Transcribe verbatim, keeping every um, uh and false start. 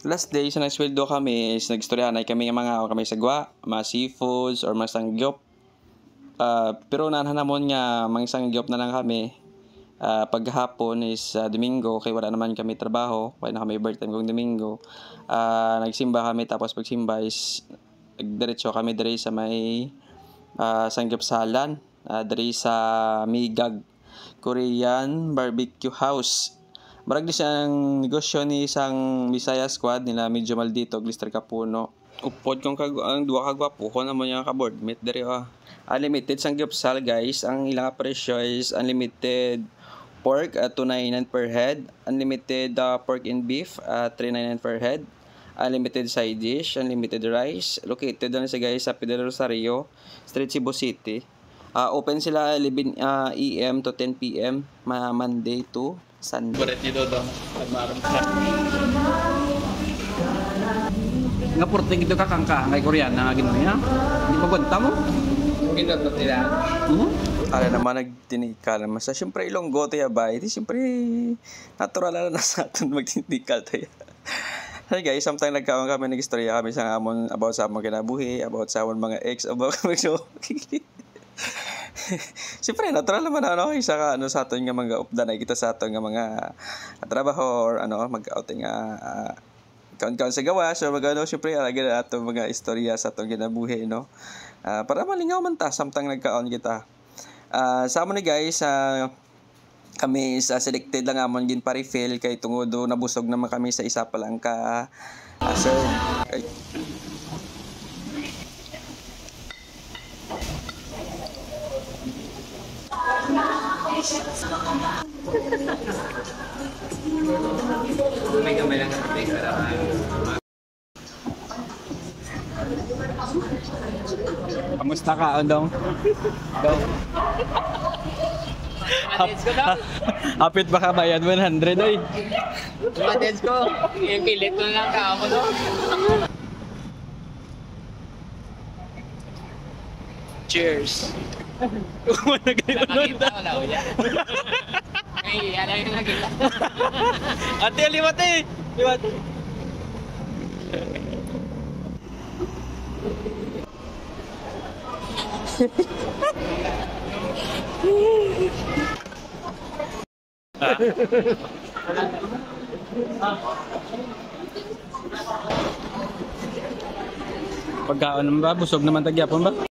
Last day sa nagsweldo kami is nagstoryahanay kami nga mga kami sa gwa, mga seafoods or mga sangyop. Ah, pero naanhan namon nga mga sangyop na lang kami. Ah, paghapon is, ah, Domingo, kay wala naman kami trabaho, kaya na kami overtime kung Domingo. Ah, nagsimba kami, tapos pagsimba is diretso kami diri sa may, ah, sangyupsalan, ah, diri sa Migag Korean Barbecue House. Murag di siyang negosyo ni isang Bisaya Squad nila, medyo maldito, Glister Kapuno. Upod kung kag ang duha ka gwapuhon amo niya ka board mate diri, ah. Unlimited sang gyupsal, guys. Ang ilang presyo is unlimited pork, ah, two ninety-nine per head, unlimited, ah, pork and beef, ah, three ninety-nine per head, unlimited side dish, unlimited rice. Located lang siya, guys, sa Pedro Rosario Street, Cebu City. Ah, open sila eleven, ah, A M to ten P M, ma-, Monday to Sunday. Barit ni Dodong. Nagmarong. Nga porte gid ka kangka kay Koreana nga Ginoo niya. Di magwanta mo? Ang ginagot nila. Mhm. Ala naman, nagtinikal naman sa, siyempre, Ilonggo, tiya ba? Di, siyempre, natural na lang sa aton magtinikal, tiya. Hey guys, samtang nagkaon kami, nag-istorya kami sa amon, about sa amon kinabuhi, about sa amon mga ex, about kami so. Siyempre, natural naman, ano, isa ka, ano, sa aton nga mga updan ay kita sa aton nga mga trabaho or, ano, mag-outing nga, ah, kaon-kaon sa gawas or mag-, ano, siyempre, lagi na ato mga istorya sa atong kinabuhi, no? Ah, para malingaw man ta samtang nagkaon kita. Ah, sa amo ni guys, ah, kami is, ah, selected lang amon ginpa-refill kay tungod do nabusog naman kami sa isa pa lang ka, ah, sir. Ay. May gamay lang sa Kamusta ka, Ondong? Dong. Hap-, hapit ba ka bayad one hundred, oy? Mades ko. Yung pilit ko na lang ka ako, no? Cheers. Wala kayo, Nakakita ko lang yan. Ay, alam yung nakita. Ate, liwat eh. Liwat. Pagkaon naman ba? Busog naman tagyapon ba?